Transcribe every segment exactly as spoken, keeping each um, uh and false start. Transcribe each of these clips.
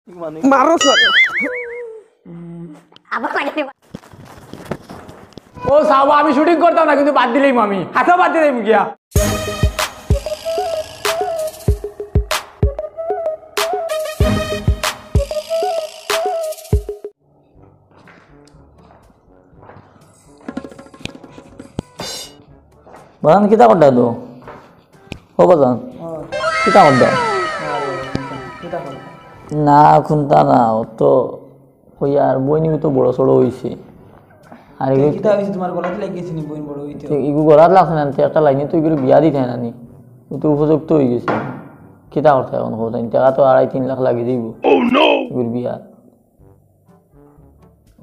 মারস না। আবার লাগে। ও সাবা, আমি শুটিং করতাম না, কিন্তু বাদ দিলাইমু আমি। হাছা বাদ দিলাইমু গিয়া। বাজান, কিতা করতায় তো? ও বাজান, কিতা করতায়? না, কুন্তা না, ও তো কইয়ার বইন ইগু তো বড় সড় অইছে। আর ইগু কিতা অইছে, তুমার গলাত লাগি গেছে নি বইন বড় অইতে? ইগু গলাত লাগছে না, তে একটা লাইনে তো ইগুরে বিয়া দিতায় না নি, ও তো উপযুক্ত অইগেছে। কিতা করতায় অখন কও, টেকা তো আড়াই তিন লাখ লাগি যাইবো। Oh no! ইগুর বিয়া।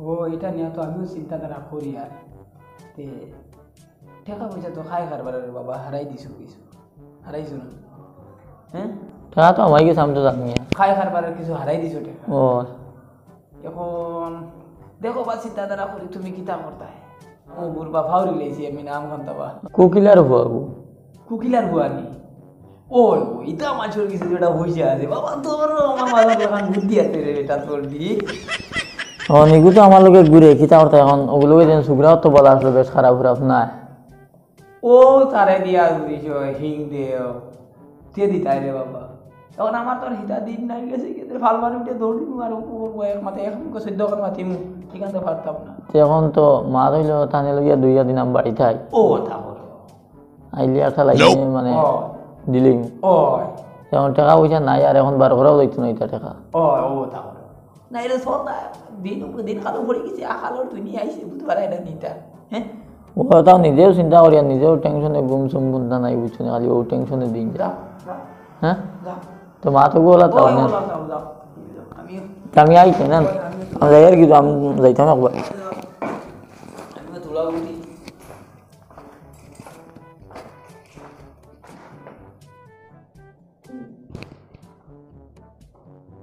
ও, ইটা নিয়া তো আমিও চিন্তাধারা করি আর। তে, টেকা পয়সা তো খাই কারবারর রে বাবা, হারাই দিছো কিছু। হারাইছো না? হ্যাঁ? টেকা তো আমার গেছে, আমি তো জানি না। খাই কারবারর কিছু হারাই দিছো টেকা। ও। অখন দেখো বা চিন্তাধারা করি তুমি কিতা করতায়। ও বুড়বা ফাউরি লইছি আমি নাম খান্তা বা। কোকিলার ফুয়া গো। কোকিলার ফুয়া নি? ওই, ওই, ইতা মাছর কিছু যেটা পয়সা আছে। বাবা, তোর আমার মাথার লাখান বুদ্ধি আছে রে বেটা, তোর দি। ও, নিগু তো আমার লগে ঘুরে, কিতা করতায় অখন? ওগুলোকে যেন সুগ্রাও তো বলা আসলে বেশ খারাপ খারাপ না। ও, তারে দিয়া ঘুরিছ, হিং দেও। তে দিতায় রে বাবা। অখন আমার তোর হিতা দিন নাই গেছে, কিন্তু ফালমারি উঠে দৌড় দিমু আর ও, ও, ও, এক মাথায় এক মুখে চোদ্দ খান মাতিমু, ঠিক আছে, পারতাম না। তে অখন তো মা রইল, তানে লইয়া দুইয়া দিন আমি বাড়ি থাই। ও, তা বলো। আইলে একটা লাইনে মানে ও। দিলেই। ও। এখন টেকা পয়সা নাই, আর এখন বার করাও যাইতো না ইতা টেকা। ও, ও, তা বলো। না, এটা সব না, দিন উপরে দিন কালো পড়ে গেছে, আকালোর দুনিয়া আইছে, বুঝতে পারে এটা নিতা। হ্যাঁ? ও তাও নিজেও চিন্তা করি, আর নিজেও টেনশনে ঘুম সুম বুঝতে নাই, বুঝছো না, খালি ও টেনশনে দিন যায়। যাও, যাও। হ্যাঁ? যাও। তো মা তো গোলা ও, তাও না। ওলা যাও, যাও। আমি আমি আইছি না। আমি আমি যাই আর কি, তো আমি যাইতাম একবার। আমি তো তোলা উঠি।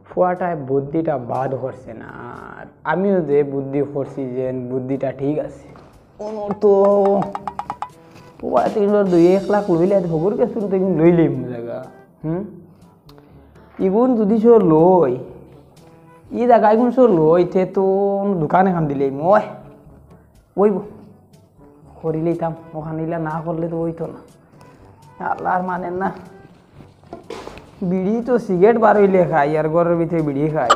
ফুয়াটায় বুদ্ধিটা বাদ করছে না, আর আমিও যে বুদ্ধি করছি যে বুদ্ধিটা ঠিক আছে। ওনর তো ফুয়া তিনশো দুই এক লাখ লইলে, আজ হগুর কাছ থেকে তো এগুন লইলেই মু জাগা। হুম? ইগুন যদি সে লই, ই জাগা ইগুন সে লই, তে তো দোকান এখন দিলেই মই। ওইব। করিলেইতাম, ওখানে ইলা না করলে তো অইতো না। আল্লাহর মানে না। বিড়ি তো সিগারেট বার অইলে খাই, আর ঘরর ভিতরে বিড়ি খাই।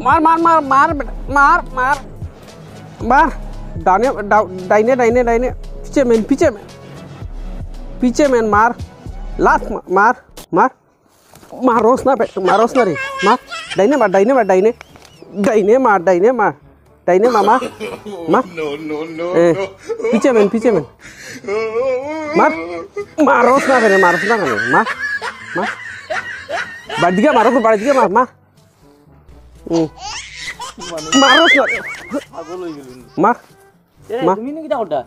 মার, মার, মার, মার, বেটা, মার, মার। মার। ডানে, ডা-, ডাইনে, ডাইনে, ডাইনে। পিছে মেন, পিছে মেন। পিছে মেন, মার। লাস্ট মা-, মার, মার। মারস না বে, মারস না রে। মার, ডাইনে মার, ডাইনে মার, ডাইনে। ডাইনে মার, ডাইনে মার। ডাইনে মার, মার। মার। এ, পিছে মেন, পিছে মেন। মার। মারস না কেনে, মারস না কেনে। মার। মার। বাড়ি দিকে মার, বাড়ি দিকে মার, মার। হুম। মারস না। মার। এ, মার। তুমি ইনো কিতা করতা?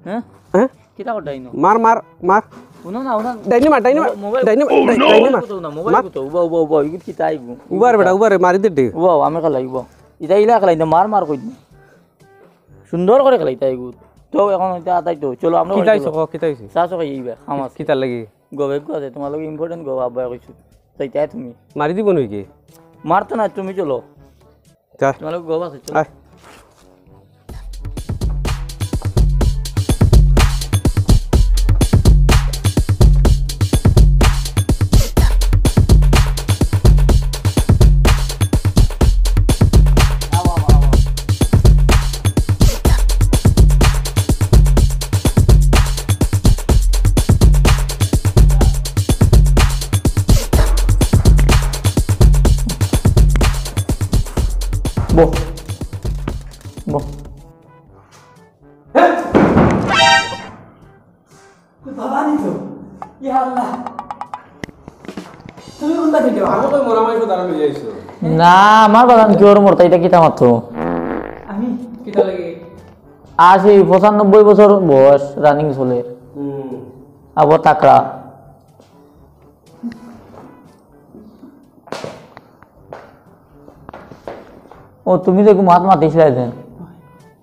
হ্যাঁ? হ্যাঁ? কিতা করতা ইনো? মার, মার, মার। হুনো না, হুনো না। ডাইনে মার, ডাইনে মার, মোবাইল, ডাইনে মার, ডাই-, ডাইনে মার। মোবাইল গুতো না, মোবাইল মার। গুতো। উবা, উবা, উবা, ইগুত কিতা আইবো? উবার বেটা, উবারে, মারি দে দে। উবা, আমি খেলাইবো। ইতা ইলা খেলাই না, মার, মার কই দি। সুন্দর করে খেলাইতা ইগুত। তো এখন ইতা আতাই তো। চলো, আমরা কিতা অইছে, ক, কিতা অইছে? চা চা খাই ইবা, খাম আছে। কিতা লাগি? গো, বেগ গো আছে, তোমার লগে important গো, আব্বায় কইছো। যাইতায় তুমি। মারি দিব নাকি? মারতো না, তুমি চলো। যা। তোমার লগে গো আছে, চলো। আয়। বহ। বহ। বাবা নি তো। ইয়া আল্লাহ। তুমি কোনটা দিলে? আমি তো মরা মাইকো দাঁড়ানো যাইছো। না, আমার বাগান কি ওর মরতা, ইটা কিতা মাতো? আমি? কিতা লাগে? আশি, পঁচানব্বই বছর বয়স, রানিং চলের। হুম। আবু তাকড়া। ও, তুমি যে মাত মাতিছিলায় যেন,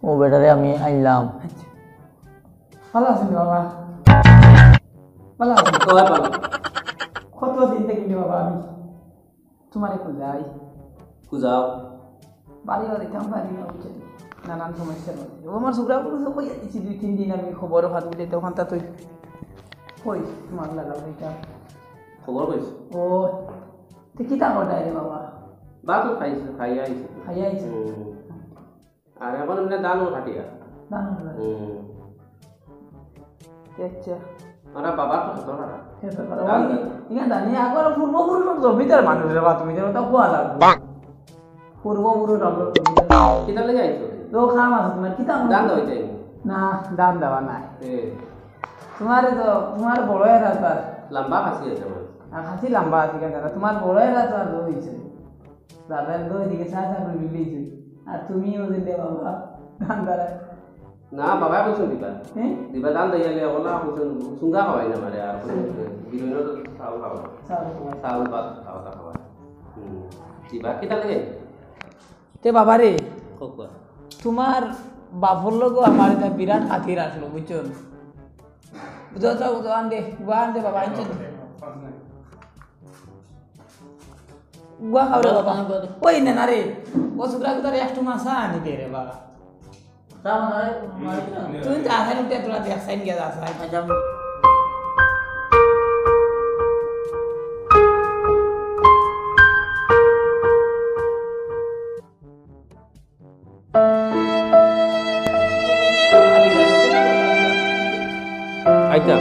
ও বেটারে আমি আনলাম। আচ্ছা। ভালা আছইন বাবা? ভালা আছইন? কতদিন থাকি বাবা আমি তুমারে খুঁজাই। খুঁজাও। বাড়ি বাড়ি কাম পারি না, বুঝছো? নানান সমস্যার মধ্যে। ও আমার হুগরা পুরুষ কই আছি দুই তিন দিন আমি খবর হাত বুঝে, তখন তা তুই কই তুমার লাগা ওইটা? খবর কইস? ও, তুই কিতা কটাই রে বাবা? ভাত তো খাইছে, খাইয়া আইছে। খাইয়া আইছে? হুম। আর এখন এমনি ধানও কাটিয়া। ধান কাটা। হুম। আচ্ছা। ওরা বাবা তো হতো না। সে তো করে। ধান ওই, কাটা। ইয়া জানি, আগর পূর্বপুরুষর জমিদার মানুষ রে বা, তুমি যেন তা খোয়া লাগবে। পূর্বপুরুষ আমরার জমিদার। কিতা লাগি আইছো? তো কাম আছে তুমার, কিতা কাম? ধান দেওয়া যাইব। না, ধান দেওয়া নাই। এ। তুমারে তো, তুমার বড় এরা তো আর। লম্বা খাসি আছে আমার। আর খাসি লম্বা আছে কেন? তুমার বড় এরা তো আর রইছে। দাদা তো ওইদিকে চা চা করে বিলিয়েছে। আর তুমি ওদের দে বাবা, ধান দাঁড়ায়। না, বাবা কইছইন দিবা। হ্যাঁ? দিবা ধান দইয়া লিয়া ওলা কইছইন, সুঙ্গা খাওয়াই না মারে, আর কোনো বিরোধ চাউল খাওয়া। চাউল খাওয়াই। চাউল ভাত খাওয়া, খাওয়া। হুম। দিবা, কিতা লাগে? তে বাবা রে, কও, কও। তুমার বাপর লগে আমার এটা বিরাট খাতির আসলো, বুঝছো? বুঝো তো, বুঝো, আন দে, গুয়া আন দে বাবা, আনছো তো। গুয়া খাও রে বাবা। গুয়া, গুয়া। ওই নে না রে, ও শুক্রা কুতার একটু মাছা আনি দে রে বাবা। যাও না রে, মারি না। তুই যা, আসাই উঠে তোরা দেখ, সাইন গিয়া যা, সাইন। আচ্ছা। আইতাম।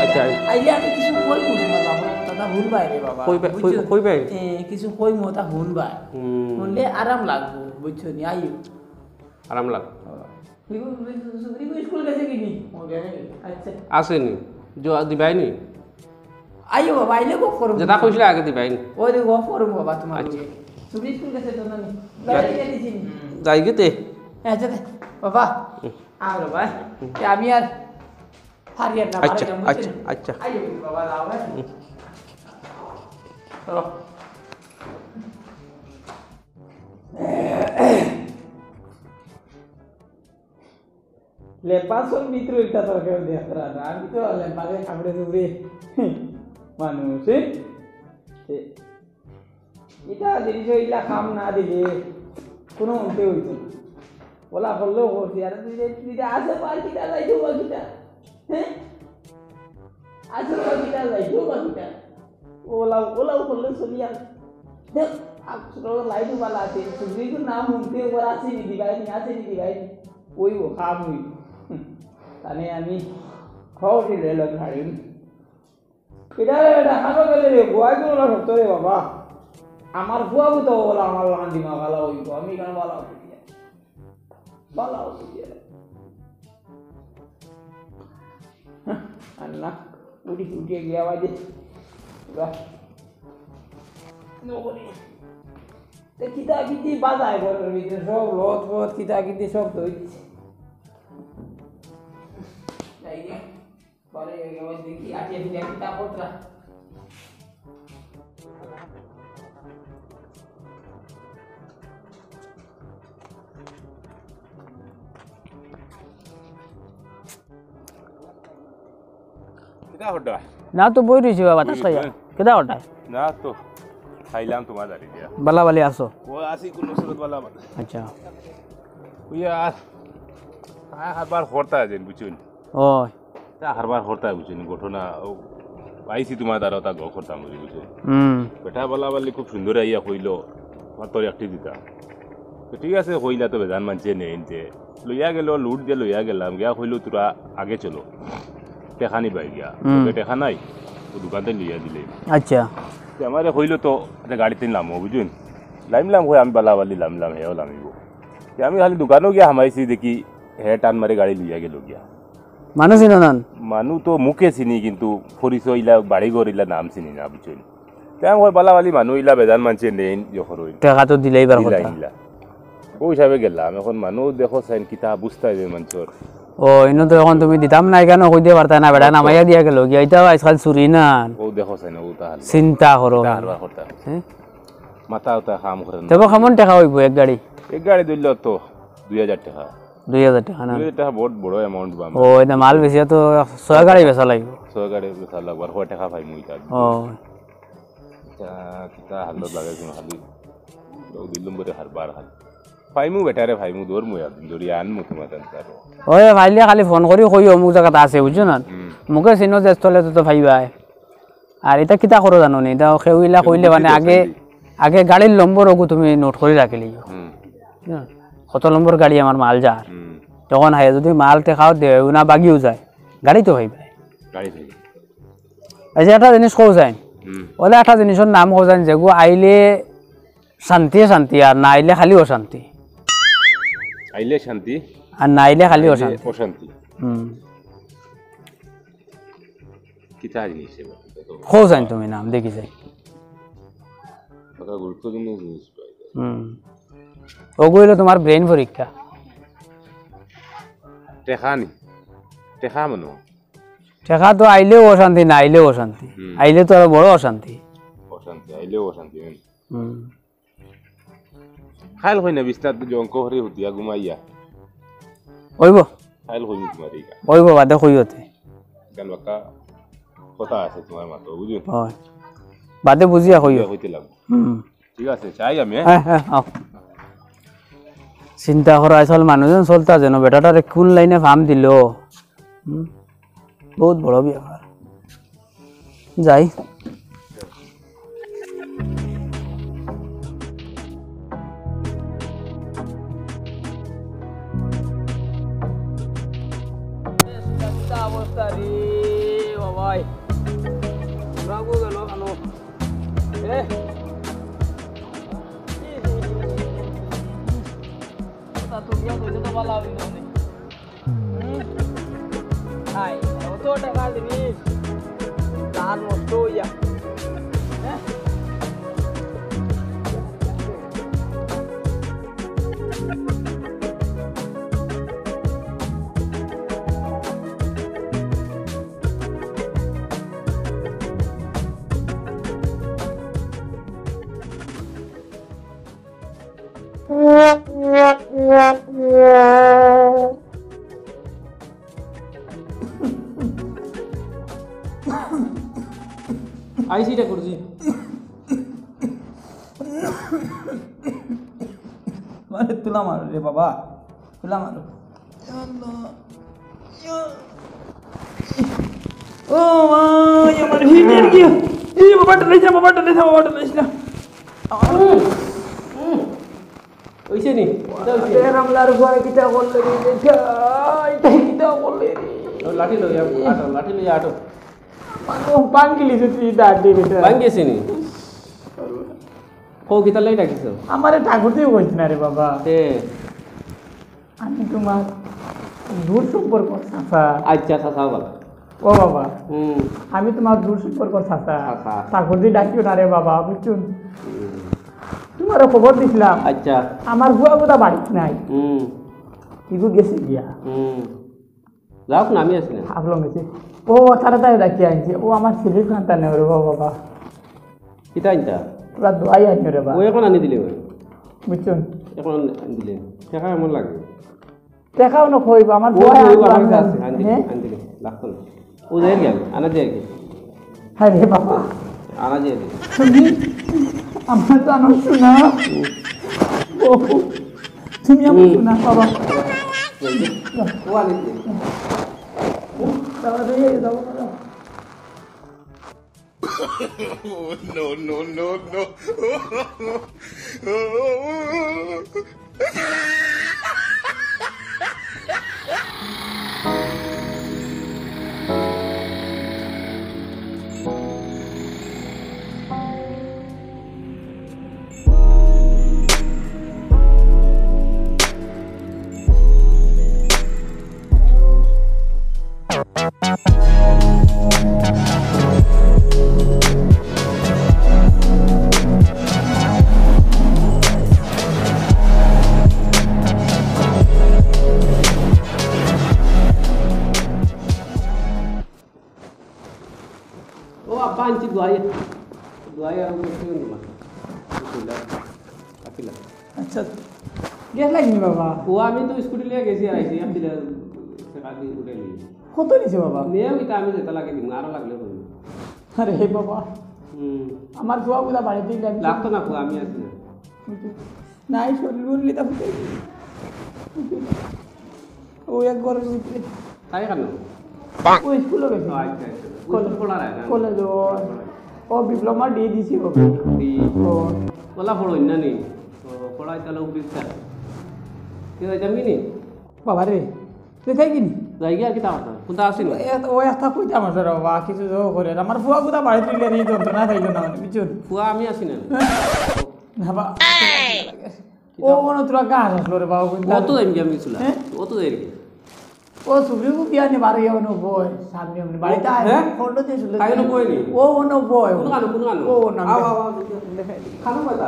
আচ্ছা, আই- আইলে আমি কিছু কইমু তুমার বাবা, কথা হুনবায় রে বাবা, কইবা-, কই-, বুঝছো? কইবায়? এ, কিছু কইমু, কথা হুনবায়। হুম। হুনলে আরাম লাগবো, বুঝছো নি? আইও। আরাম লাগবো। রিকু, রিকু, রিকু স্কুল গেছে কি নি? ও, গেছে। আচ্ছা। আছে নি? জবাব দিবায় নি? আইও বাবা, আইলে গফ করমু। যেটা কইছিলে আগে দিবায় নি? ওই রে, গফ করমু বাবা তুমার আচ্ছা। লগে। তুমি স্কুল গেছে তো না নি? যাই। যাই গেতে। হ্যাঁ, আচ্ছা দে। বাবা, হুম। আও রে ভাই। হুম। এ, আমি আর পারি আর না, আচ্ছা, পারি না, বুঝছো আচ্ছা, নি? আচ্ছা। আইও বাবা, যাও ভাই। হুম। চলো। লেবাসর ভিতরে এটা তো কেউ দেখরা না, আমি তো লেবাসে কাপড়ে চুপড়ে মানুষ, এ? এ, এটা জিনিস ইলা কাম না দিলে কোনো মতে হইতো না। ওলা করলেও করছি, আর তুই যে, তুই যে আসে পার কিটা যাইতো বা কিটা, হ্যাঁ? আসে পার কিটা যাইতো বা কিটা? ওলাও, ওলাও করলে চলি আর। দেখ, আপনার লাইট বালা আছে, সুগ্রীব নাম শুনতে ওর আছে নি দিবাই নি, আছে নি দিবাই নি। ওই ও, কাম ওই। তাহলে আমি খবর দিলে এলো ছাড়িনি। এটা, এটা খানো গেলে রে, গোয়াই তো ওলা সত্য রে বাবা। আমার ফুয়াবু তো ওলা, আমার লাখান দিমা বালা ওই, আমি কেন বালা ওই? বালা ওই। আল্লাহ, উঠি, উঠি গিয়া বাজে। বাহ। নগরী। তে কিতা কিতি বাজায় ঘরর ভিতরে, সব লত পথ কিতা কিতি সব ধুই দিছে। যাই গে। পরে ওই দেখি, আটি আটি দেখি, তা পত্রা। কিতা হড্ডা? না তো বই রইছি বাবা, বাতাস খাইয়া। হুম। কিতা হড্ডা? না তো, খাইলাম তোমার দাঁড়ি দিয়া। বালা বালি আছো? ও আছি কোন সুরত বালা বালি। আচ্ছা। ওই আর, আ, আবার হরতা যেন, বুঝছো নি? ও। তা হারবার হরতা বুঝছো নি, ঘটনা, ও, আইছি তোমার দ্বারা তা গো করতাম বুঝি, বুঝছো? হুম। বেটা বালা বালি খুব সুন্দর আইয়া কইলো, "তোমার তোর একটি দিতা।" তো ঠিক আছে, কইলা তো বেজান মানছে নেই যে, লইয়া গেল, লুট দিয়ে লইয়া গেলাম, গিয়া কইলো, "তোরা আগে চলো, টেকা নিবাই গিয়া।" হুম। ওকে টেকা নাই, ও দোকান থেকে লইয়া দিলে। আচ্ছা। তে আমারে কইলো তো, "আচ্ছা, গাড়িতে নামো," বুঝুন? লামলাম কই, আমি বালা বালি লামলাম, হেও লামিব। তে আমি খালি দোকানও গিয়া হামাইছি, দেখি হে টান মারে গাড়ি লইয়া গেল গিয়া। মানুষ চিনো নান? মানু তো মুখে চিনি, কিন্তু পরিচয় ইলা, বাড়ি ঘর ইলা নাম চিনি না, বুঝছইন? তে আমি কই, বালা বালি মানু ইলা বেজান মানছে নেইন, ইয়ে করইন। টেকা তো দিলেই বার কথা। দিলাইন ইলা। অউ হিসাবে গেলাম, এখন মানুষ দেখো চাইন কিতা বুঝতা যে মানষর। ও, ইনো তো এখন তুমি দিতাম না, কেনে কই দিয়া পারতা না, বেটা নামাইয়া দিয়া গেল গিয়া, ইটা আজকাল চুরি না। ও দেখো চাইন, ও তা হারবা। চিন্তা করো। তা হারবা করতা। হ্যাঁ? মাথা উতা কাম করে না। তেবো কেমন টেকা অইবো এক গাড়ি? এক গাড়ি ধরলে তো দুই হাজার টেকা। দুই হাজার টেকা না? দুই হাজার টেকা বহুত বড় amount বা। ও, ইটা মাল বেশি তো ছয় গাড়ি বেচা লাগবো। ছয় গাড়ি বেচা লাগবো, আর কয় টেকা পাইমু ইটা? ও। ইটা কিতা হালত লাগে কোন খালি। ও দুই নম্বরে হারবার খালি। পাইমু বেটারে, পাইমু, ধরমু একদিন, ধরি আনমু তোমার তানতারও। ওই পাইলে খালি ফোন করি কই অমুক জাগাত আছে, বুঝছো না? হুম। মুখে চিনো যে স্থলে তো, তো পাইবায়। আর ইটা কিতা করো জানো নি? ইটা কেউ ইলা কইলে মানে আগে, আগে গাড়ির নম্বর ওগু তুমি নোট করি রাখিলিও। হুম। হুম। কত নম্বর গাড়ি আমার মাল যার। হুম। তখন হায় যদি মাল টেকাও দেয় না বাগিও যায়, গাড়ি তো পাইবায়। গাড়ি পাইবায়। এই যে একটা জিনিস কও যাইন, হুম। ওলা একটা জিনিসর নাম কও যাইন, যেগু আইলে শান্তি শান্তি, আর না আইলে খালি অশান্তি। আইলে শান্তি, আর না আইলে খালি আইলে অশান্তি। অশান্তি। হুম। কিতা জিনিস এবার? কও যাইন তুমি নাম, দেখি যাই। ওটা গুরুত্বপূর্ণ জিনিস পাই। হুম। ওগু অইলো তোমার brain পরীক্ষা। টেকা নি? টেকা মনো? টেকা তো আইলেও অশান্তি, না আইলেও অশান্তি। হুম। আইলে তো আরো বড় অশান্তি। অশান্তি, আইলেও অশান্তি, হুম। হুম। খাইল কই না বিছনাত জঙ্ক করি হুতিয়া ঘুমাইয়া। অইবো। খাইল কই তোমার ইটা। অইবো, বাদে কইও তে। কেন বাক্কা কথা আছে তোমার মাতো, বুঝো? অয়। বাদে বুঝিয়া কইও। বুঝিয়া কইতে লাগবো। হুম। ঠিক আছে, চাই আমি, হ্যাঁ? হ্যাঁ, হ্যাঁ, আও। চিন্তা করো, আসল মানুষজন চলতা যেন, বেটাটারে কোন লাইনে ফাম দিল। হুম? বহুত বড় ব্যাপার। যাই। অবস্থা রে বাবাই। রাগও গেল ভালো। এ? তা তো বিয়া কইলে তো ভালো হইল নে। হুম। হায়, অত টাকা জিনিস। তার নষ্ট হইয়া। হ্যাঁ? আইসি ঠাকুরজি। মানে তুলা মারো রে বাবা, তুলা মারো। ও ভাই, আমার হিটের কি? এই বাবা, টানাইস না, বাবা, টানাইস না, বাবা, টানাইস না। অইছে নি? কিতা অইছে? আরে, রামলার বুয়া কিতা করলে রে? ইটা, ইটা কিতা করলে রে? ও, লাঠি লইয়া আটো, লাঠি লইয়া আটো। মানু, ভাঙ্গিলি যদি দাঁত দিবে তো। ভাঙ্গিছে নি? কও, কিতা লাগি ডাকিছো? আমারে ঠাকুর দিয়ে কইছ না রে বাবা। তে? আমি তোমার দূর সম্পর্ক চাচা। আচ্ছা, চাচা বল। ও বাবা, হুম। আমি তোমার দূর সম্পর্ক চাচা। চাচা। ঠাকুর দিয়ে ডাকিও না রে বাবা, বুঝছো? হুম। তোমারে খবর দিছিলাম। আচ্ছা। আমার বুয়া বুদা বাড়িত নাই। হুম। ইগু গেছে গিয়া। হুম। যাউক না, আমি আছি না। হাফলং গেছে। ও, তাড়াতাড়ি ডাকিয়া আনছে। ও আমার ছেলের কান্তা নেই রে বাবা। কিতা আনতা? তোরা দোয়াই আনিও রে বাবা। ও এখন আনি দিলে ওই। বুঝছো? এখন আনি দিলে। টেকা এমন লাগে। টেকাও না কইব, আমার ও, দোয়াই ও, আনবো আমার আমি। কাছে আনি দিলে, হ্যাঁ? আনি দিলে। লাগতো না। ও যাই গেল, আনা যাই গেল। হ্যাঁ রে বাবা। আনা যাই গেল। তুমি আমার জানো শোনা। ও, তুমি আমার হুম। শোনা বাবা। ও আনি দিলে। দাঁড়া, দাঁড়া, দাঁড়া, দাঁড়া। No, no, no, no. Panji দোয়াই, দোয়াই আর কিছু না। আচ্ছা, আচ্ছা। আচ্ছা। গ্যাস লাগেনি বাবা? ও, আমি তো স্কুটি লইয়া গেছি আর আইছি, আমি দিলে সে কাকি উঠে নিয়ে। কত নিছে বাবা? নিয়ে আমি তো আমি যেটা লাগে দিমু, আরো লাগলে কইমু। আরে হে বাবা। হুম। আমার ফুয়া গুলা বাড়িতে গেলে আমি লাগতো না ফুয়া, আমি আছি না। নাই, শরীর বললি তা ফুটে। ও এক ঘরের ভিতরে। তাই কেন? ও স্কুলে গেছে। ও, আচ্ছা, আচ্ছা। ও স্কুল পড়া নাই না? কলেজ ও। ও ডিপ্লোমা ডি দিছি ও। ডি। ও। ওলা পড়ো না নি? ও, পড়াই তাহলে অফিস স্যার। কি হয়, জানি নি? বাবা রে, তুই যাই কিনি? যাই গিয়া কি তা কথা? কোনটা আসি না? এ, ও একটা কইতে আমার স্যার বাবা, কিছু জো করে। আমার ফুয়া গুলা বাড়িতে নিলে এই যন্ত্রণা খাইলো না, বুঝছো? ফুয়া আমি আছি না। না বা। ও মনে তোরা গাছ আসলো রে বাবা, কোনটা? অত যাইম কি আমি গেছিলাম? হ্যাঁ? অত যাই কি? ও সুগ্রীব বিয়া নিয়ে বারো ইয়া অনু বয়, সামনে অনু বাড়িতে আয়, হ্যাঁ? ফোনটা দিয়ে শুনলে তাই অনু বয় নি? ও অনু বয়। কোন গানো, কোন গানো? ও অনু আও, আও, আও, দেখাই দিই। খানো কথা?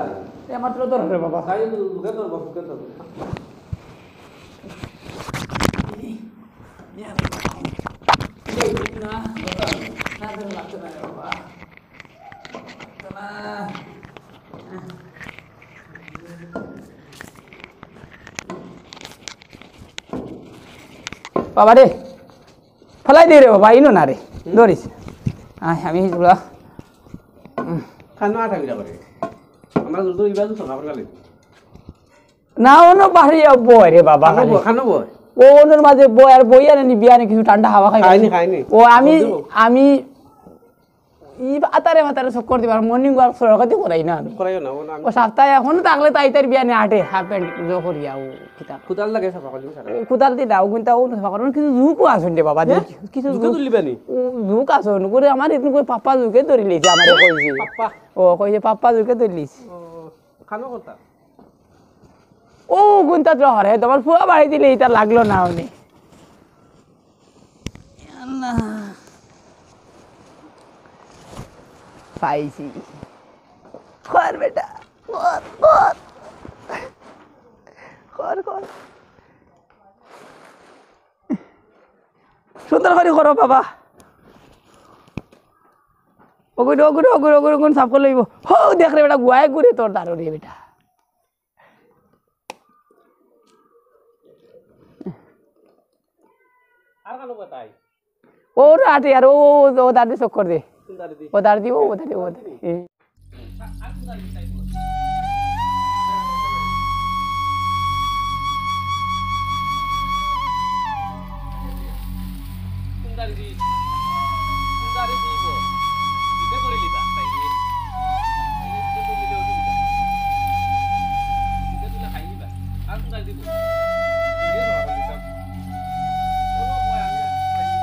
এ মাত্র ধর রে বাবা। তাই তো, বুকে ধর, বুকে ধর। না, না, ধরে লাগতো না রে বাবা। লাগতো না। বাবা রে, ফালাই দে রে বাবা, ইনো না রে, ধরিস। আয়, আমি এইগুলা। খানো আটা বিলা করে। আমরা তো ইবাজু সকাল করে। না, অনো বাড়ি বয় রে বাবা, খানো খালি। বয়, খানো বয়। ও অনর মাঝে বয় আর বই আর নি বিয়ানে কিছু ঠান্ডা হাওয়া খাই। খাইনি, খাইনি। ও আমি, খাওয়া দেবো। আমি ই আতারে মাতারে চক্কর দিবার morning walk সড়কতে করাই না আমি। করাইও না, ও না, আমি ও সপ্তাহে এখন থাকলে তাই তার বিয়ানে আটে, half pant জো করিয়া ও কিতা। কুদাল লাগে সাফা করলি সারা। ও কুদাল দি দাও, কিন্তু ও সাফা করার কিছু জুকও আছইন রে বাবা, হ্যাঁ? দেখি, কিছু জুকে জুক। তুললি বানি? ও জুক আছইন, করে আমার এদিন করে পাপ্পা জুকে ধরি লইছে, আমারে কইছে। পাপ্পা? ও কইছে, "পাপ্পা জুকে ধরি লইছে।" ও, খানো কথা? ও গুনতা তো হরে, তোমার ফুয়া বাড়ি দিলে এটা লাগলো না উনি। আল্লাহ। পাইছি। কর বেটা, কর, কর। কর, কর। সুন্দর করি করো বাবা। ওগুন, ওগুন, ওগুন, ওগুন, ওগুন সাফ করে লইব। হো, দেখ রে বেটা, গুয়ায় ঘুরে তোর দারু রে বেটা। আর কানো বাতাই? ও রাতে আর ও, ও, ও দাঁড়ি চক্কর দে। কোন দাঁড়ি দি? ও দাঁড়ি দি, ও, ও দাঁড়ি, ও দাঁড়ি। এ। কোন দাঁড়ি দি? কোন দাঁড়ি দি গো? দিতে করিলি বা, তাই দি। এই দিতে করিলে অসুবিধা। দিতে তুলে খাইলি বা। আর কোন দাঁড়ি দিব? এই ধরা করলি সব। কোনো ভয় আমি আর পাইনি।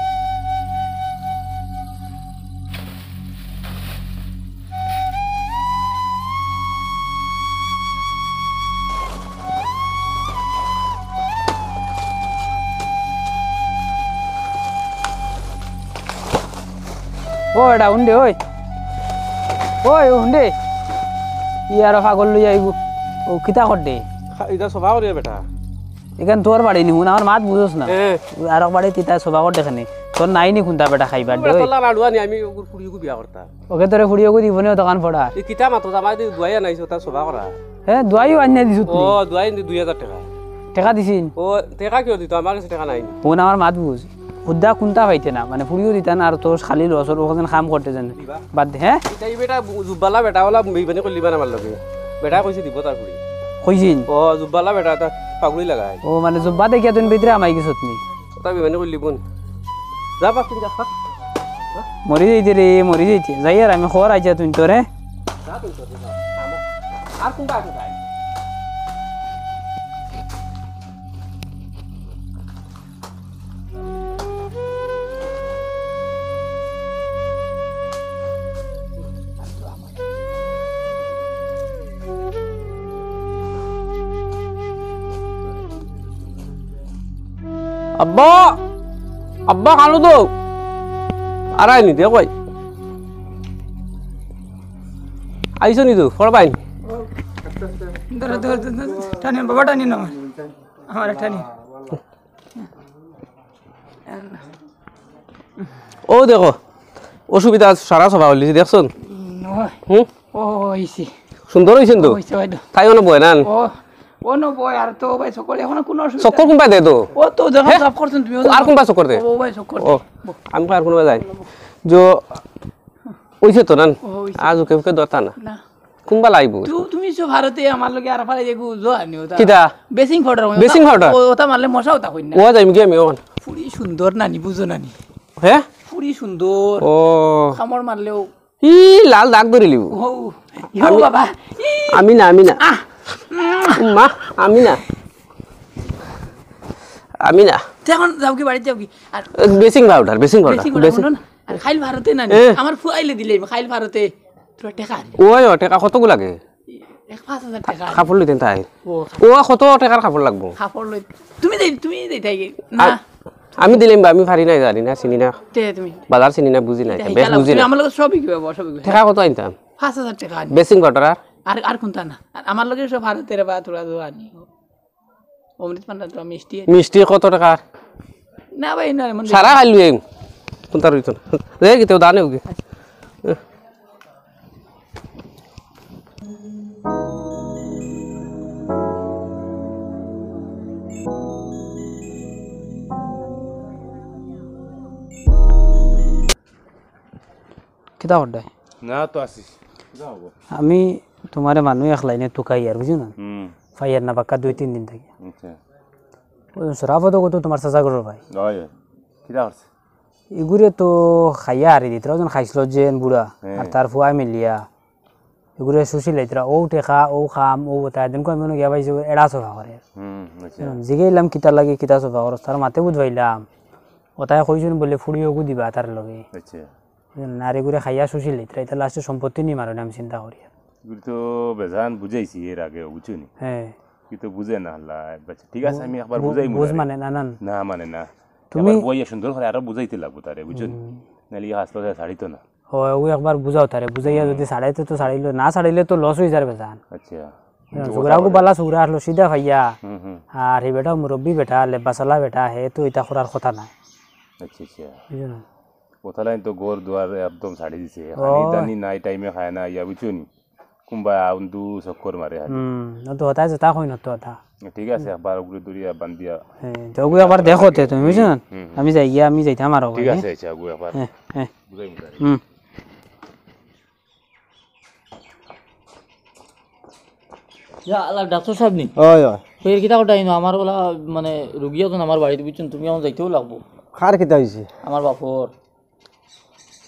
ও বেটা, হুনরে, ওই। ওই, হুনরে। ই আরো পাগল লই আইবো। ও, কিতা কররে? খা-, ইটা সভা করিয়া বেটা। এখান তোর বাড়ি নি, হুন, আমার মাত বুঝোস না। হ্যাঁ। আরক বাড়ি তিতা সভা কররে কেনে। তোর নাই নি কুন্তা বেটা খাইবার দে, ওই। তোলা লাড়ুয়া নি, আমি ওগুর ফুড়ি ওগু বিয়া করতা। ওকে তোরে ফুড়ি ওগু দিব নি, অতখান পড়া। এই কিতা মাতো জামাই দি দুয়াই আনাইছো, তার সভা করা। হ্যাঁ, দুয়াইও আনিয়া দিছত নি। ও, দুয়াই নি দুই হাজার টেকা। টেকা দিছিন? ও, টেকা কিয় দিত? আমার কাছে টেকা নাই। হুন, আমার মাত বুঝ। হুদ্দা কুন্তা পাইতে না, মানে ফুড়িও দিতা না, আর তোর খালি লস অর, ওখান কাম করতে যান। দিবা। বাদ দে, হ্যাঁ? ইটা ই বেটা বু-, জুব্বালা বেটা ওলা বেইমানি করলি বান আমার লগে। বেটা কইছে দিব তার ফুড়ি। কইছিন? ও, জুব্বালা বেটা, তা পাগড়ি লাগায়। ও, মানে জুব্বা দেখিয়া তুই ভিতরে আমাই গেছত নি? ওটা বেমানি করলি বোন। যা বাপ, তুই যা, খা। মরি যাইতে রে, মরি যাইতে। যাই আর আমি খবর আইছা তুই তোরে। যা তুই তোর, যা। আর কোনটা আছে ভাই? আব্বা, আব্বা, কানো তো। আরাই নি দে কই। আইছো নি তো, ফড় পাইন। ধরো, ধরো, ধরো, ধরো। টানি, বাবা, টানি না আমার। আমার টানি। ও দেখো, অসুবিধা আছে, সারা সভা হইলিছি, দেখছইন? উম, ওই। হুম? ও, হইছে। সুন্দর হইছেন তো? হইছে ভাই তো। তাই অনো বয় না? ও, অনো বয় আর তো ভাই চক্কর, এখন কোনো অসুবিধা চক্কর নাই। কোন পায় দেয় তো? ও তো যখন হে? সাফ করছেন তুমি, ও আর কোন পায় চক্কর দেয়? ও ভাই চক্কর ও, দেয়। আমি আর কোন পায় যাই? যে, হইছে তো না? ও, হইছে। আজ ওকে ওকে দরতা না। না। কোন পায় লাগবো? তু-, তুমি সব ভারতে আমার লগে আর পারে যে গু-, জো আনি ওটা। কিতা? বেসিং পাউডার। বেসিং পাউডার? ও, ওটা মারলে মশা ওটা কই না। ও যাইম কি আমি ওখান? ফুড়ি সুন্দর নানি, বুঝো নানি? হে? ফুড়ি সুন্দর। ও। কামড় মারলেও। ই লাল দাগ ধরিলিবো। ও, ইয়ো আমি, বাবা। ই। আমি না, আমি না। আহ। মা, আমি না। আমি না। তে এখন যাও কি, বাড়িত যাও কি? আর বেসিং পাউডার, বেসিং পাউডার, বেসিং পাউডার, বেসিং। হুনো না? আর খাইল ভারতে না নি? এ। আমার ফুয়াইলে দিলে, খাইল ভারতে। তোরা টেকা আনি। ওই, ও, টেকা কতগু লাগে? এক পাঁচ হাজার টেকা আনি। কাপড় লইতেন তাই? ও, ও, কত টেকার কাপড় লাগবো? কাপড় লই-, তুমি দেই, তুমি দেই তাই কি? না। আ-, আমি দিলাম বা, আমি পারি না, জানি না, চিনি না। তে তুমি। বাজার চিনি না, বুঝি না, এটা বেশ হিসাব বুঝি তুমি না। আমার লগে সবই কি পাবো, সবই কি? টেকা কত আনতাম? পাঁচ হাজার টেকা আনি। বেসিং পাউডার আর? আর, আর কোনটা না? আর আমার লগে সব ভারতের বা তোরা তো আনি। অমৃত পান্ডা তো মিষ্টি। মিষ্টি কত টেকার? না ভাই, না, এমন সারা খাইলু এই। কোনটা রইতো না। রে, কিতা দানে উগে। কিতা করতায়? না তো আছি। কিতা হবো? আমি তুমারে মানু এক লাইনে তুকাইয়ার, বুঝছো না? হুম। পাইয়ার না বাক্কা দুই তিন দিন থাকি। আচ্ছা। ওই শরাফত কত তুমার চাচা ঘরর ভাই? অয়, অয়। কিতা করছে? ইগুরে তো খাইয়া হারি দিতরা, ওজন খাইছিল যেন বুড়া, হ্যাঁ। আর তার ফুয়া মিলিয়া। ইগুরে শুষি লাইতরা, ও টেকা, ও কাম, ও ওতা, এদিন কয় মনে গিয়া পাইছে, এড়া সফা করে। হুম, আচ্ছা। হুম, জিগাইলাম কিতা লাগি, কিতা সফা করস, তার মাতে বুঝ পাইলাম। ওতায় কইছইন বলে ফুড়ি ওগু দিবা তার লগে। আচ্ছা। নারী ঘুরে খাইয়া শুষি লাইতরা, ইতা লাস্টে সম্পত্তি নি মারো না, আমি চিন্তা করি। ইগুরে তো বেজান বুঝাইছি এর আগে, বুঝছো নি? হ্যাঁ। কিন্তু বুঝে না, আল্লাহ, বাচ্চা। ঠিক আছে, আমি একবার বু-, বুঝাই বুঝ মুজারে। মানে না, না, না। না, মানে না। তুমি একবার বইয়া সুন্দর করে আরো বুঝাইতে লাগবো তারে, বুঝছো নি? হুম। নাইলে ইয়া আসলে ছাড়িতো না। হয়, ও একবার বুঝাও তারে, বুঝাইয়া হুম। যদি ছাড়াইতে তো ছাড়াইলো, না ছাড়াইলে তো লস হয়ে যাবে জান। আচ্ছা। হ্যাঁ, কিন্তু সুগরাগু কথা বালা সুগরা আসলো, সিধা ভাইয়া। হুম, হুম। আর হে বেটা মুরব্বি বেটা, লেব্বাসালা বেটা, হে তো ইতা করার কথা না। আচ্ছা, আচ্ছা। বুঝছো না? কথা লাইন তো ঘর দুয়ার একদম ছাড়ি দিছে। ও। খানি দানি নাই, টাইমে খায় না, ইয়া বুঝছো নি? কুম্বা আউন্দু চক্কর মারে খালি। হুম, ও তো হতায় যেতা কই না তো হতা। ঠিক আছে, একবার ওগুলো দরিয়া বান্ধিয়া। হ্যাঁ, তো ওগু একবার দেখো তে তুমি, বুঝছো না? হুম, হুম। আমি যাই গিয়া, আমি যাইতাম আরো ঠিক ভাই, আছে, হ্যাঁ? আচ্ছা, ওগু একবার হ্যাঁ, হ্যাঁ। বুঝাই মুঝাই। হুম। ইয়া আল্লাহ, ডাক্তার সাহেব নি? ওই, ওই। তো এর কিতা কথা ইনো? আমার ওলা, মানে, রুগী এখন আমার বাড়িতে, বুঝছো নি? তুমি এখন যাইতেও লাগবো। কার কিতা হইছে? আমার বাপর।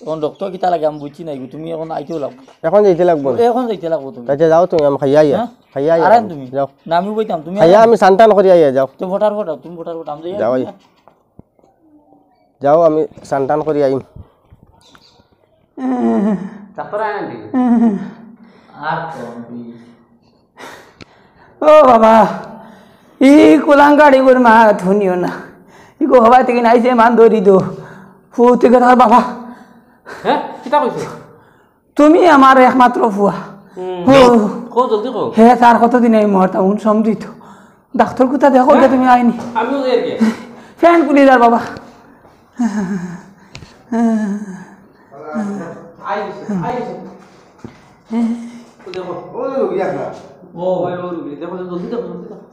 এখন ডক্টর কিতা লাগে আমি বুঝছি না, তুমি এখন আইতেও লাগবো। এখন যাইতে লাগবো? এখন যাইতে লাগবো তুমি। আচ্ছা, যাও তুমি, আমি খাইয়া আইয়া। হ্যাঁ? খাইয়া আইয়া আরাম আমি। তুমি। যাও। না, আমি বইতাম, তুমি খাইয়া আরাম। আমি সান্তান করি আইয়া, যাও। তুমি ফটার ফটা, তুমি ফটার ফটা, আমি যাই। যাও, আইয়া। যাও, আমি সান্তান করি আইম। ডাক্তার আয় না নি? আর তো আমি ও বাবা, ই কুলাঙ্গাড়ি গুর মা ধুনিও না। ই গো হবা থেকে নাইছে মান দৌড়ি দো। ফু থেকে তার বাবা। হ্যাঁ? কিতা কইছো? তুমি আমার একমাত্র ফুয়া। হুম। ও। কও, জলদি কও। হে, তার কতদিন এই মুহূর্তে উন সমঝিত। ডাক্তার কোথা দেখো, হ্যাঁ? তুমি আইনি। আমিও যাই গিয়া। ফ্যান খুলি দার বাবা। আই গেছে, আই গেছে। ও দেখো। ও রুগী আপনার। ও ভাই, ও রুগী। দেখো, জলদি দেখো, জলদি দেখো।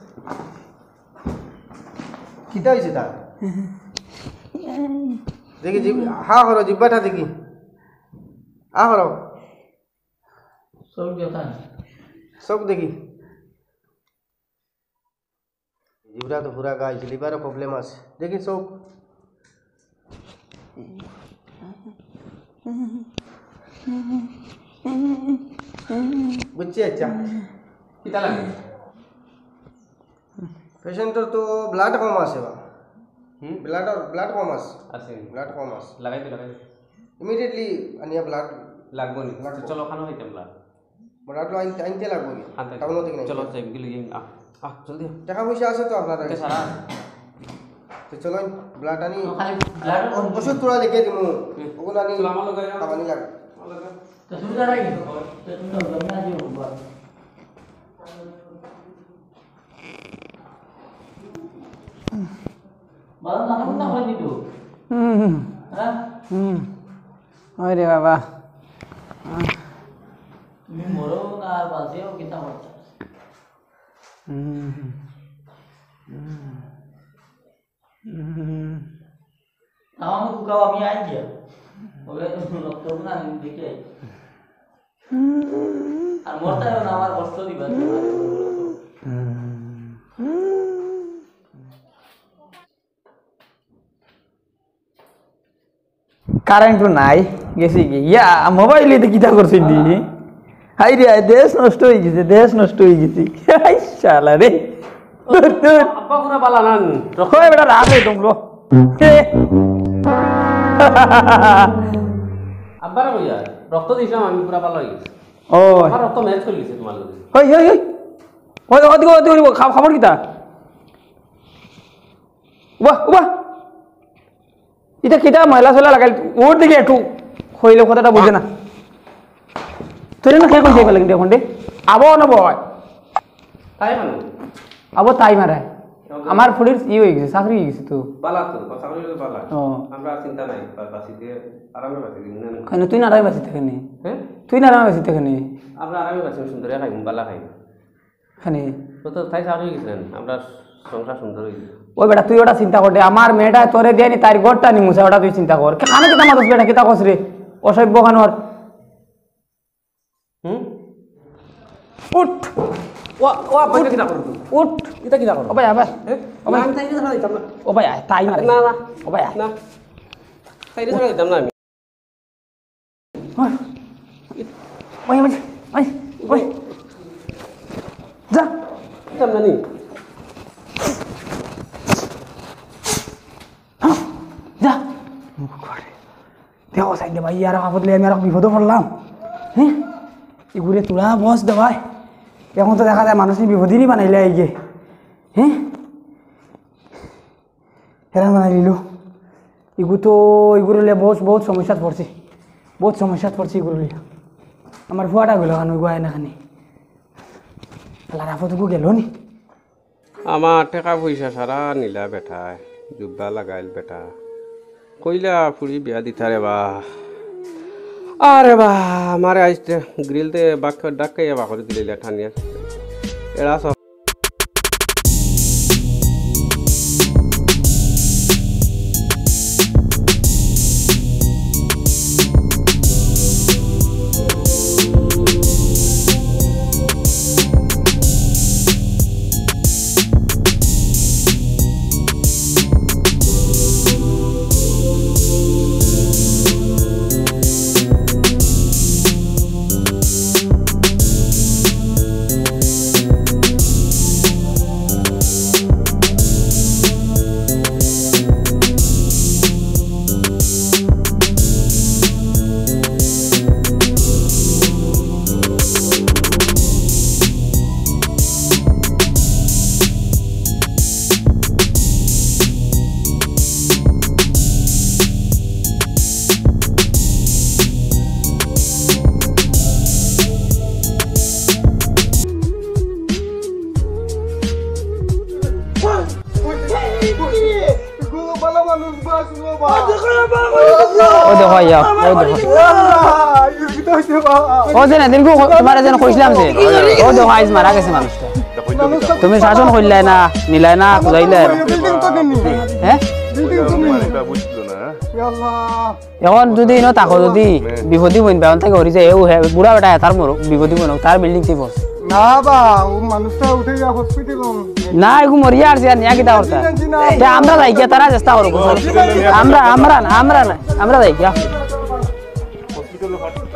কিতা হইছে তার? দেখি, জিভ-, হা করো, জিব্বাটা দেখি। হা করো। চোখ দেখা। চোখ দেখি। জিবরা তো পুরা গাইছে, লিভারও প্রবলেম আছে। দেখি চোখ। বুঝছি, আচ্ছা। কিতা লাগে? পেশেন্টর তো ব্লাড কম আছে বা। হুম? ব্লাড, ব্লাড কম আছে। আছে। ব্লাড কম আছে। লাগাই দে, লাগাই দে। ইমিডিয়েটলি আনিয়া ব্লাড লাগবো নি? লাগবো। চলো, ওখানে হইতাম ব্লাড। ব্লাড লো আনতে, আনতে লাগবো কি? আনতে টাউন থেকে নাই। চলো, যাই, গেলে গিয়ে, আহ, আহ, জলদি আহ। টাকা পয়সা আছে তো আপনার কাছে? সারা। তো চলো, ব্লাড আনি। ও, খালি ব্লাড ও-, ওষুধ তোরা লিখে দিমু। হুম। ওগুলো আনি। চলো, আমার লগে আয়। খাবানি লাগে। আমার লগে আয়। তো তুমি দাঁড়াই। তো তুমি দাঁড়াই, আমি আজ হোক বা। বাবা, না, না, না, না, দিত। হুম। হ্যাঁ? হুম। ওরে বাবা। তুমি মরো না আর বাঁচিও, কিতা করতে? হুম। হুম। হুম। আমার কুকাও আমি আই গিয়া। ওরে রক্ত না আমি দেখে আই। আর মরতে হবে না, আমার কষ্ট দিবা। কারেন্ট তো নাই, গেছে কি? ইয়া, মোবাইলে তো কিতা করছে নি? হায় রে, হায়, দেশ নষ্ট হয়ে গেছে, দেশ নষ্ট হয়ে গেছে। হায় শালা রে। দূর, দূর। আব্বা পুরা বালা না নি? কই বেটা, রাগ হয়ে তোমরা। হে। আব্বারে কইয়া, রক্ত দিছিলাম আমি, পুরা বালা হয়ে গেছে। ও। আমার রক্ত ম্যাচ করে গেছে তোমার লগে। হই, হই, হই। ওই, ওদিকে, ওদিকে, ওদিকে, খা-, খবর কিতা? উবা, উবা। ইটা কিতা ময়লা সয়লা লাগাইল? ওর দিকে একটু কইলে কথাটা বুঝে না। তোরে না কে কইছে এবার লাগি এখন রে? আবো না বয়। তাই মানে? আবো তাই মারায়। ওকে। আমার ফুড়ির ই হয়ে গেছে, চাকরি হয়ে গেছে তো। বালা তো, চাকরি হলে বালা। ও। আমরা চিন্তা নাই, বা-, বাঁচিতে আরামে বাঁচি দিন না। কেন তুই না আরামে বাঁচিতে কেন? হ্যাঁ? তুই না আরামে বাঁচিতে কেন? আমরা আরামে বাঁচি, সুন্দর খাই, বালা খাই। খানি। তো, তো তাই চাকরি হয়ে গেছে না, আমরা সংসার সুন্দর হয়ে গেছে। ওই বেটা, তুই ওটা চিন্তা কর দে, আমার মেয়েটা তোরে দিয়ে নি, তার ঘরটা নি মুছা, ওটা তুই চিন্তা কর। কে-, কানে কিতা মাতস বেটা, কিতা কস রে? অসভ্য খানোর। হুম? উঠ। ও, ও, আপা, এটা কিতা করো? উঠ। এটা কিতা করো? ও ভাই, আবার। হ্যাঁ? ও ভাই। না, আমি তাই নিয়ে ছাড়া দিতাম না। ও ভাই, আয়, তাই মারে। না, না। ও ভাই, আয়। না। তাই নিয়ে ছাড়া দিতাম না আমি। ওই, ওই, ওই, ওই, ওই। যা। কিতাম নানি? যা। দেখো, সাইডে ভাই, আর আপদ লই আমি আর বিপদে পড়লাম। হ্যাঁ? ইগুরে তোরা বস দেওয়ায়। এখন তো দেখা যায় মানুষ নি বিপদই নি বানাইলে আইগে। হ্যাঁ? হেরান বানাই দিল। ইগু তো, ইগুর লিয়া বহুত, বহুত সমস্যাত পড়ছি। বহুত সমস্যাত পড়ছি ইগুর লিয়া। আমার ফুয়াটা গেল খান, ওই গুয়ায় না খানি। আল্লাহ রাফত গু গেল নি। আমার টেকা পয়সা সারা নিলা বেটায়, জুব্বা লাগাইল বেটা। কইলা ফুড়ি বিয়া দিতারে বা। আরে বা, আমারে আইজ গ্রিল তে বাক্কা ডাক্কাইয়া বাকরি দিলে টানিয়া। এরা সব ও দেখো আইয়া, ও দেখো। ও যে না, দিনকু তোমারে যেন কইছিলাম যে, ও দেখো আইজ মারা গেছে মানুষটা। তুমি শাসন করলায় না, নিলায় না, খুঁজাইলায় না। হ্যাঁ? এখন যদি ইনো থাকো, যদি বিপদি বইন বেতন থাকি হরি যায়, এও হে, বুড়া বেটা, তার মরো, বিপদি বইন, তার বিল্ডিং টিপস। না বা, ও মানুষটা উঠে যা হসপিটাল। না, এগু মরিয়া আর যে নিয়া কিতা করতা? জি না, জি না। তে আমরা যাই গিয়া, তারা চেষ্টা করো। আমরা, আমরা না, আমরা না, আমরা যাই গিয়া। হসপিটালে পাঠাও।